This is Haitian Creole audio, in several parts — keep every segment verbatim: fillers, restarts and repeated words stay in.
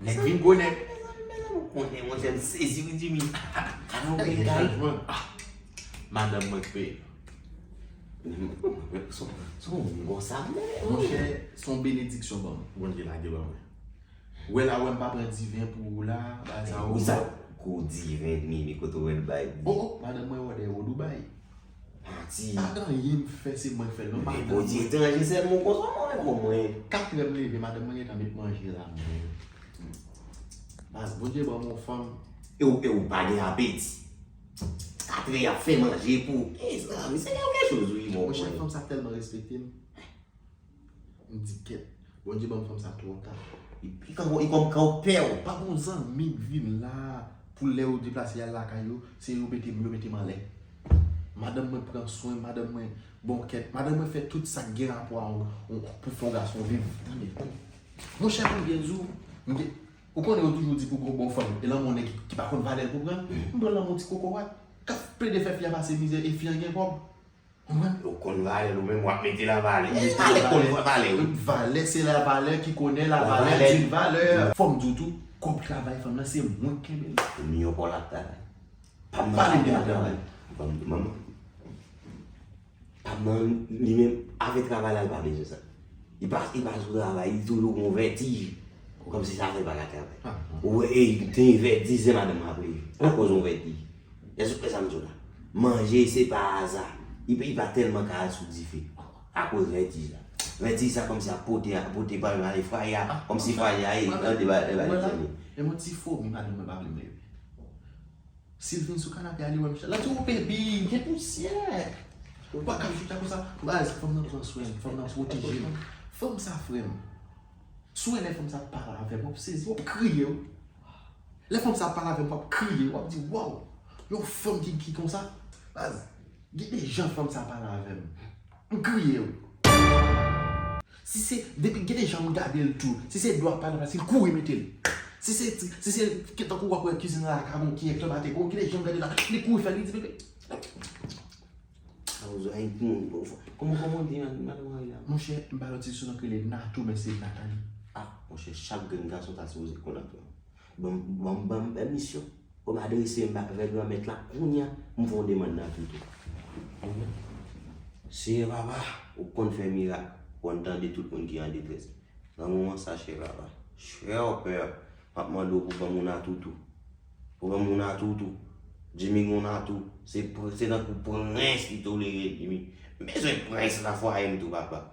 Nèg vin gwo nèg. Mezanmi, mezanmi, mezanmi, konnen, monchè, m sezi wi, Jimmy. Gade yon bagay. Chanjman. Ah, madanm mwen k peye. Men, men, men, se yon, se yon moun konsa, men. Monchè, se yon benediksyon ban m. Bondye lage ban mwen. Ou wè la, ou wè m pa pran diven pou ou la, bagay sa yo. Ou sa, gwo diven, Mimi, kote ou wè l bay. Oh, oh, madanm mwen wè dèyè ou Dubai. Manti. Pa gen anyen m fè, se mwen k fè l, non, madanm mwen. Men Bondye etranje sèlman ou konsa, mwen, mwen, mwen. Katrè m leve, madanm mwen gentan met manje la, mwen. Baz, Bondye ban m yon fanm. E ou, e ou pa gen apeti. Katrè y ap fè manje pou. Mezanmi, se kèlkechoz, wi, bon. Monchè, fanm sa tèlman respekte m. M di kèt, Bondye ban m fanm sa twò ta. Li, li kòm, li kòm ka w pè w. Pa gon zanmi k vin la pou lè yo deplase y al lakay yo, se yo mete m, yo mete m anlè. Madanm mwen pran swen, madanm mwen bon kèt, madanm mwen fè tout sa k gen rapò a yon, yon, pou fè yon gason viv. Tande, tande. Monchè, pou m byen di w, m gen, ou konnen yo toujou di pou gon bon fanm, e lanmou yon nèg ki, ki pa konn valè l pou pran l, m pran l lanmou ti kokorat, k ap plede fè fi a pase mizè e fi a gen kòb. Konprann? Ou konn valè l, ou menm w ap mete l an valè. E valè konn valè, wi. Valè, c'est la valeur qui connaît la valeur d'une valeur. Fò m di w tou, kòb travay fanm nan, se mwen k kenbe l. Ou milyon pa w l ap travay. Pa m nan pale de travay. Manman. Pa m nan li menm, afè travay la, li pa bezwen sa. Li pa, li pa sou travay, li toujou gon vètij. Kòmsi sa fè l pa ka travay. Ou wè, e, te vè dizè madanm mwen ap leve. Akoz yon vètij. Èske w konprann sa m di w la? Manje, se pa aza. Li, li pa tèlman ka al sou dife. Akoz vètij la. Vètij sa kòmsi ap pote, ap pote pa l ale fwaye a. Kòmsi fwaye a, e, an deba, deba de zanmi. E yon ti fomi madanm mwen pa vle m leve. Si l vin sou kanape a, li wè m chita. L ap di, "O, baby, gen pousyè." Ou pa ka chita konsa. Baz, fanm nan pran swen m, fanm nan pwoteje m. Fanm sa, frè m. Si w wè lè fanm sa ap pale avè m, w ap sezi, w ap kriye, wi. Lè fanm sa ap pale avè m, w ap kriye, w ap di, "Waw, yon fanm ki, ki konsa." Baz, gen de jan fanm sa pale avè m. M kriye, wi. Si se, depi gen de jan m gade l tou, si se dlo ap pale avè l, si l kouri mete l. Si se, si se, tankou w ap wè kizin la ka gon kiyè k tonbe atè, gen de jan m gade la, li kouri fè l, li di, "Bebe." Sa ou zwa, e moun, kòman, kòman w di, madanm Marie la? Monchè, m pa lòt se sou non k rele Natou, men se Nathalie. Ah, monchè, chak grenn gason ta sipoze konn Natou. Ban m, ban m, ban m pèmisyon pou m adrese m avèk Granmèt la kounye a, m fè yon demann nan toutou. Seyè papa, ou konn fè mirak, ou konn tande tout moun ki an detrès. Nan moman sa, chè papa, chè pè, m ap mande w pou ban m yon atoutou. Pou ban m yon atoutou. Jimmy gon atou. Se pr-, se tankou prens li tolere Jimmy. M bezwen prens nan fwaye m tou, papa.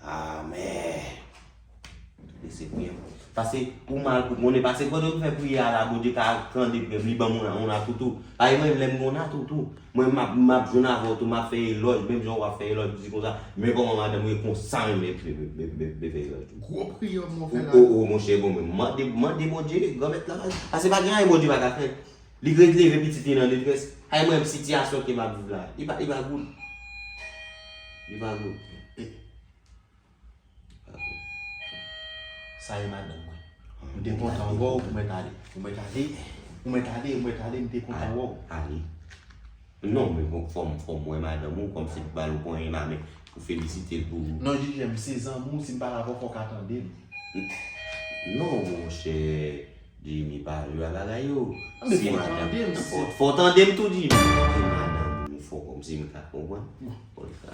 Amèn. Lese priye m. Paske ou mal pou konnen, paske pandan m fè priyè a la, Bondye ka tande priyè m, li ban m yon, yon atoutou. Paske mwen, lè m gen yon atoutou, mwen, m ap, m ap jwenn avè w tou, m ap fè elòj, menm jan w ap fè elòj, di konsa, men kòman madanm ou ye konsa menm, men, men, men, men, men fè elòj tou. Gwo priyè m fè la. O, o, o, monchè, bon, men, mande, mande Bondye, Granmèt la, paske pa gen anyen Bondye pa ka fè. Li ret leve pitit li nan detrès. Ay, mwen, sitiyasyon ke m ap viv la, li pa, li pa good. Li pa good. Sa e madanm mwen. M te kontan wè w pou mwen t ale. Pou mwen t ale. Pou mwen t ale, mwen t ale, m te kontan wè w. Ale. Non, men bon, fò m, fò m wè madanm ou, kòmsi pou ba l yon ponyen lamen, pou felisite l pou. Non, Jijè, m se zanmi w, si m pale avè w, fò w ka tande m. Non, monchè. Jimmy pa jwe a bagay yo. Anben, fò w tande m, fò, fò w tande m tou, Jimmy. Se madanm ou fò kòmsi m ka konprann.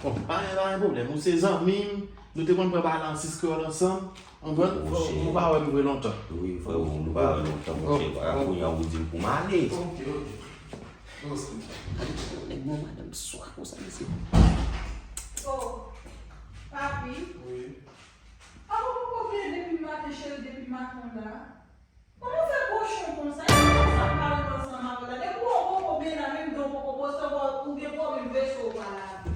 Bon, pa gen, pa gen pwoblèm. Ou se zanmi m. Nou te konn pran bal an sis kreyòl ansanm. Konprann? Fò, ou pa wè m vre lontan. Wi, frè, nou pa wè lontan, monchè. Kounye a ou di m pou m ale. Ok, ok. Nèg mwen, madanm swa konsa, mesye. Oh, papi. Wi. Avan poko vini depi maten, cheri, depi maten la. Kòman w fè kochon konsa? E kòman sa pale ansanm avè w la? Depi w poko byen la, menm dan w poko bwose, ou gen pwoblèm veso w pa lave.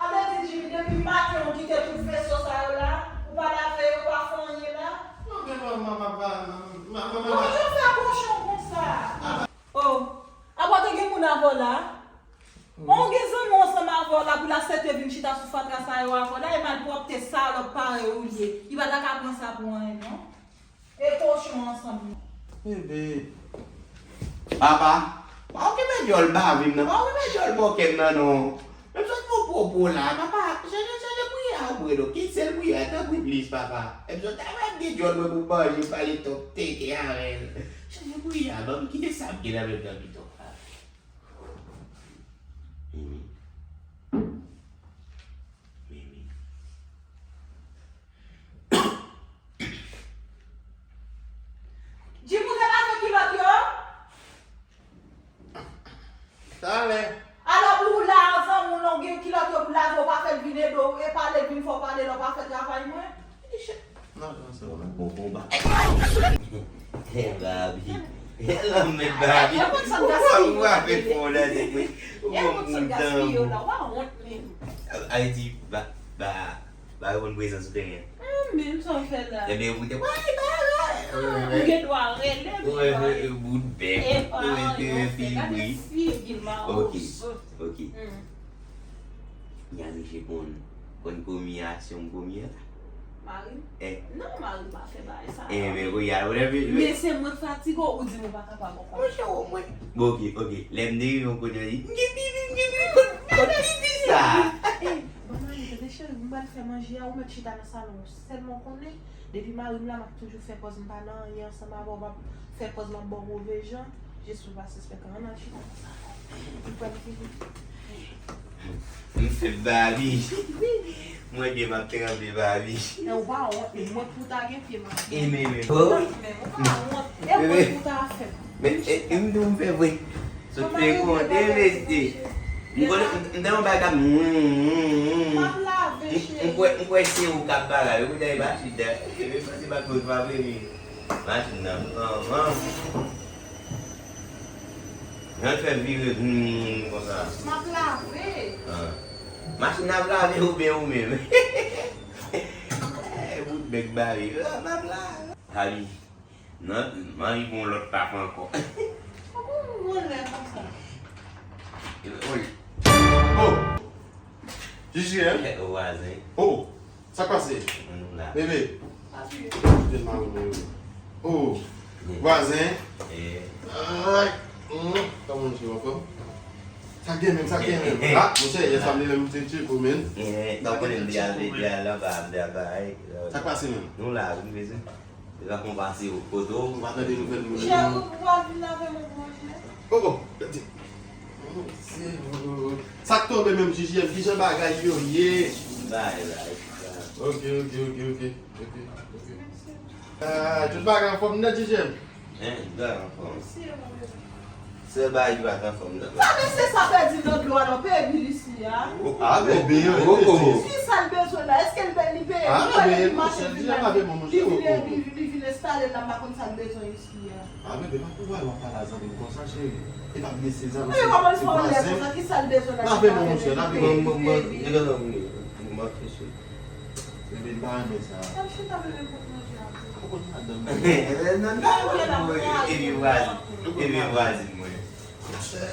A vle di, Jimmy, depi maten w kite tout veso sa yo la, ou pa lave yo, ou pa fè anyen la? Non, men manman, papa, manman, manman. Kòman w fè kochon konsa? Oh, apa te gen moun avè w la? Bon, ou gen zanmi w ansanm avè w la pou l aksepte vin chita sou fatra sa yo avè w la, e malpwòpte salòp parèy ou ye. Li pa ta ka pran sa pou anyen, non. E kochon ansanm, non. Bebe. Papa, pa okipe dyòl bavi m nan, pa okipe dyòl bòkè m nan, non. Menm sot pou pwopo la, papa, chanje, chanje priye Mwen, non, ki sèl priyè, tanpri plis, papa. Epi sot ap ap gen djòl mwen pou manje, pale twòp tete avè l. Chanje priyè, ban m kite sa m gen nan menm nan pito. Mimi. Mimi. Jim, ou te lave kilòt yo? Talè. Alò, pou ou la, zanmi w lan, ou gen kilòt yo pou lave, ou pa fè l vin ede w, e pale l vin fè w pale, lè w pa fè travay mwen? Non, non, se bon, bon konba. Hey, Babi. Hey, lanmèd, Babi. Ou pa, ou pa fè fò la, se vre. Ou pa moun dan. Ayiti, ba, ba, ba, yo konn prezans ou te gen. Mwen menm, sa w fè la? Ebyen, ou te, wè, ba, ba. Ou gen dwa rele, men wè, wè, bout bèk. Ou te fè, gade figi l, mawon. Ok, ok. Yaniche konn, konn komi a, se yon komi a? Mari m? Eh. Non, mari m pa fè bagay sa. Eh, men kounye a, whatever. Men se mwen k fatige w, ou di m ou pa kapab ankò. Monchè, o mwen. Bon, ok, ok. Lè m te rive yon kote, m di, "M gen pipi, m gen pipi, kote pipi sa?" Eh, bon, mari, tande cheri, m pral fè manje a, ou mèt chita nan salon. Sèlman konnen, depi mari m la, m ap toujou fè pòz m pa nan anyen ansanm avè w, m ap fè pòz m ap ba w move jan. Jis pou pa sispèk anyen, al chita nan salon. M pral vini. M fè Babi. Mwen gen m ap tranble Babi. E ou pa wont, men mwen pou ta gen pye m ap. E men, men. Oh. Men ou pa wont. E mwen pou ta fè. Men, e, e m di w m fè vre. Sot fè konte, mesye. M konnen, m, m tèlman bay kap, m, m, m, m. M ap lave, cheri. M kwè, m kwè se ou k ap bagay. Ou konnen machin la. E, e, se pa tout pa vre, men machin nan, an, an. Jan l fè vire, voum, konsa. M ap lave. Ah. Machin nan ap lave oubyen ou menm? Eh, bout bèk bare. Ah, m ap lave. Babi. Non, m anvi bon lòt papa ankò. Kòman ou vòlè konsa? Wi. Oh! Jiji, hein? Kèk vwazen. Oh! Sa k pase? Nou la. Bebe. Kite m al mwen. Oh! Vwazen. Eh. Ay! Hum! Kòman nou se anfòm? Sa gen menm, sa gen menm. Ah, monchè, yè sa m te menm te tcheko, men. Eh, donk, konnen m te al, te al anba, m te al ba, eh. Sa k pase menm? Nou la, wi, mezanmi. Depi m pase yo kote w. Ou pa tande nouvèl moun yo. Chè, ou, ou pa vin avè mwen pou manje? Oh, oh, tande. Sa k tonbe menm, Jiji, kijan bagay yo ye? Bay, bay, bay. Ok, ok, ok, ok. Ok, ok. Ah, tout bagay anfòm nan, Jiji? Hein, tout bagay anfòm. Sèl bagay ki pa t anfòm nan. Sa mesye sa pèdi nan dlo a nan peyi isi a. Ah, bebe, oh, oh. Kisa l bezwen la? Èske l pe-, li peye? Ah, bebe, li mache vin la, li vin, li vin, li vin enstale la, m pa konn sa l bezwen isi a. Ah, bebe, pa pou wè w ap pale a zanmi m konsa, cheri. E pa bliye se zanmi, se vwazen. Lave men, monchè, lave men. Bebe, m pa renmen sa. Al chita, bebe, m pot manje a pou ou. Ou konn madanm mwen. Eh, non, non, non, non, epi vwazin, epi vwazin mwen. Monchè,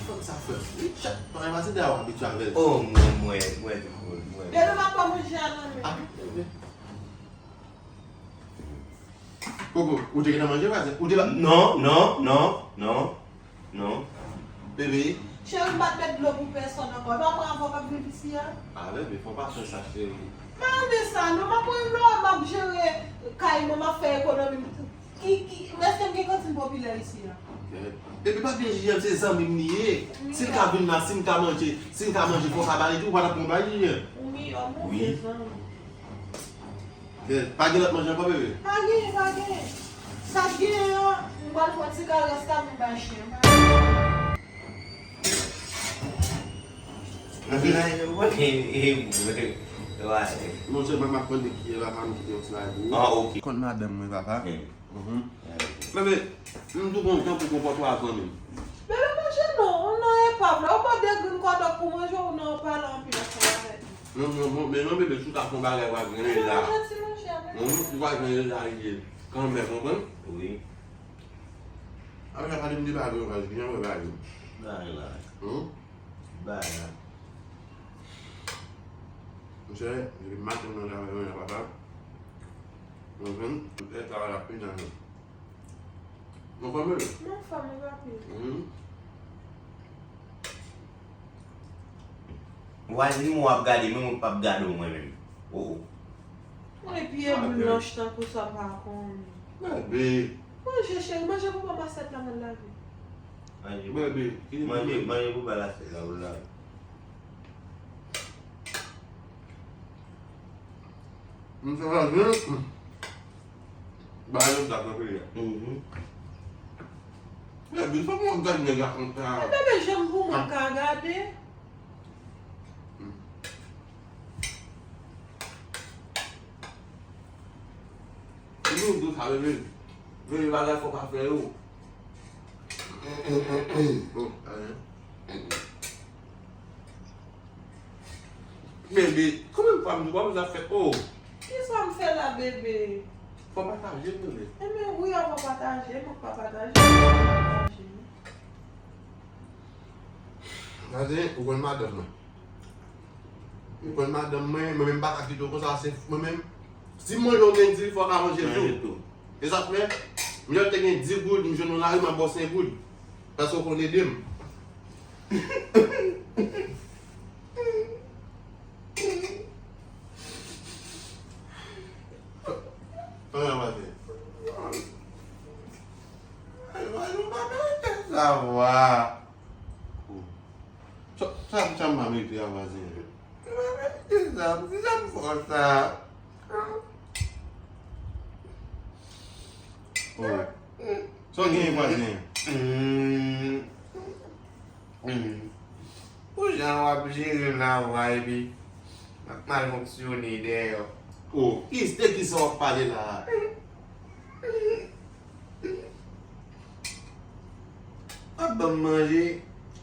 fanm sa fè wi chat. Mwen pa se de a w abitye avè l. Oh, mwen, mwen, mwen, mwen, mwen. Bebe, m ap pran manje a nan men. Ah, bebe. Koko, ou te gentan manje, vwazen? Ou te la? Non, non, non, non, non. Bebe. Cheri, m pa t met dlo pou pèsonn ankò. E pa mwen avè w k ap viv isi a? Ah, bebe, fò w pa fè sa, cheri. M pa renmen sa, non. M ap pran lò, m ap jere kay mwen, m ap fè ekonomi m. Ki, ki, èske m gen kantin popilè isi a? Bebe, pa bliye J M se zanmi m li ye. Si l ka vin la, si m ka manje, si m ka manje, fò w ka ba li tou, ou pa t ap pran bay, J M. Ou miyò, move zanmi. Bebe, pa gen lòt manje ankò, bebe? Pa gen, pa gen. Sa k genyen an, m pral pran ti karès la pou m bay chen an. Monchè, m ap mande kiyè, papa, m kite yon ti bagay pou ou. Ah, ok. Kont madanm mwen, papa. Hmm. Mhm. Bebe, m tou kontan pou konpòte w a zanmi m. Bebe, manje non, ou nan epav la, ou pran de grenn kòdòk pou manje, ou nan pale anpil ansanm avè m. Non, non, non, men non, bebe, si w ta fè yon bagay, w a gen la. Manje ti manje a, bebe. Non, non, si w a gen la, li ye kanmenm, konprann? Wi. Apre sa, pale m de bagay, ou pa di, kijan w wè bagay yo? Bagay la. Hmm? Bagay la. Monchè, depi maten m nan travay mwen la, papa. Mwen konprann, tout lè travay la pi nan men. Mwen konprann. Mwen fè mwen rapid. Mhm. Vwazin mwen w ap gade, mwen, mwen p ap gade w mwen menm. O, o. Mwen pye blanch tankou sa pa konnen. Bebe. Manje cheri, manje pou mwen asyèt la mwen lave. Manje, Bebe. manje, manje pou bal asyèt la pou lave. M te manje. Ba yo dat nan peyi a. Mhm. Bebe, fò mwen gade nèg la konsa. Bebe, janm pou mwen ka gade. Li nou dou sa, bebe. Bebe, bagay fò pa fè yo. Oh, ayen. Bebe, konbyen fwa m di w pa bezwen fè, oh. Kisa m fè la, bebe? Fò pataje, bebe. Enben wi, a pa pataje, mwen pa pataje, mwen pa pataje. Gade, ou konn madanm mwen. Ou konn madanm mwen, mwen menm pa ka kite w konsa, se mwen menm. Si m manje yon men di, fò w ka manje l tou. E sa k fè, m te gen dis goud, m jwenn yon lari, m ap ba w senk goud. Paske w konn ede m. Sa w ap fè? Sa va. Sa, sa, sa m pa merite a, vwazen. Sa, sa m fè sa. Oh. Sa w genyen, vwazen? Hmm. Hmm. Pou jan w ap jere m la, vwa, epi m ap mal fonksyone dèyè w. Oh, ki, de ki sa w ap pale la a? W ap ban m manje,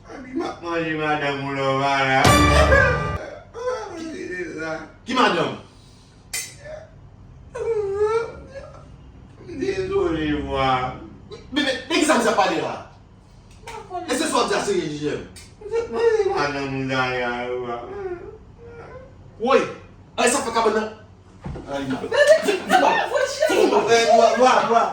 epi m ap manje madanm ou la w pa la. Se sa. Ki madanm? Dezole, vwa. Men, men, men ki sa misye ap pale la? E se sa w ap di a serye, J J M? Mwen se madanm ou Zaya, vwa. Woy! Ay, sa fè kabann nan. Ay, non. Vwa, vwa, vwa.